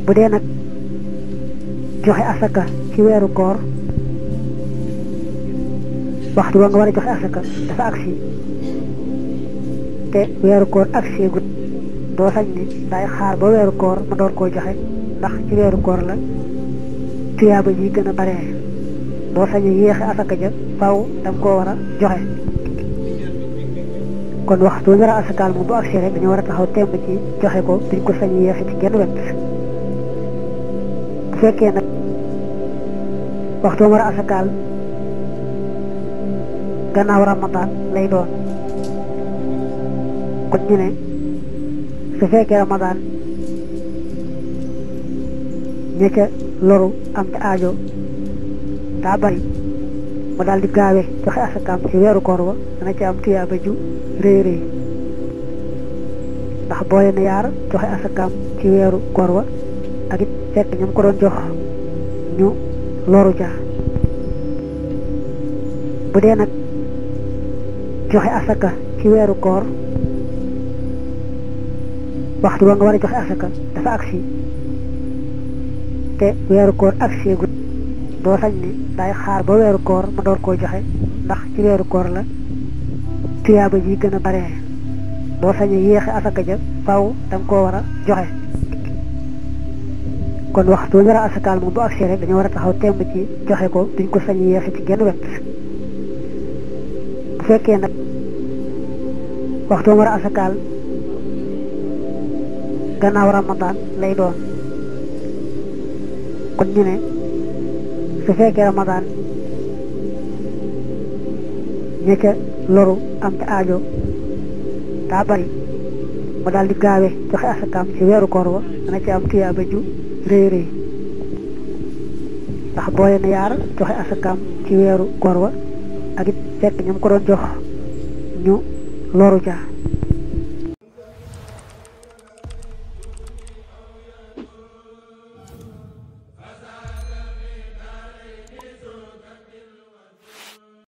bu dee nag joxe asaka ci weeru koor waxtu wa nga war a joxe asaka dafa agsi te weeru koor agsi gut doo sañ ni day xaar ba weeru koor ma door koo joxe ndax ci weeru koor la tuyaaba ji gën a bare doo sañ yéexe asaka ja faw danga koo war a joxe kon waxtu nga war a asakaal moom bu agsi rek dañu war a taxaw temb ci joxe ko duñ ko sañ yéexe ci genn wet bu fekkee nag waxtu nga war a asakaal gannaaw Ramadan lay doon kon ñu ne su fekkee Ramadan ña ca loru am te aajo daa bari mu daal di gaawe joxe asakaam ci weeru koor wa dana ci am tuyaaba ju rëy rëy ndax boole na yaar joxe asakaam ci weeru koor wa ak it fekk ñam ko doon jox ñu loru ja bu dee nag joxe asaka ci weeru koor waxtu wa nga war a joxe asaka dafa agsi te weeru koor agsi gut doo sañ ni day xaar ba weeru koor ma door koo joxe ndax ci weeru koor la tuyaaba ji gën a bare doo sañ yéexe asaka ja faw danga koo war a joxe kon waxtu nga war a asakaal moom bu agsi rek dañu war a taxaw temb ci joxe ko duñ ko sañ yéexe ci genn wet bu fekkee nag waxtu nga war a asakaal gannaaw Ramadan lay doon kon ñu ne su fekkee Ramadan ña ca loru am te aajo daa bari mu daal di gaawe joxe asakaam ci weeru koor wa dana ci am tuyaaba ju rëy rëy ndax boole na yaar joxe asakaam ci weeru koor wa ak it fekk ñam ko doon jox ñu loru ja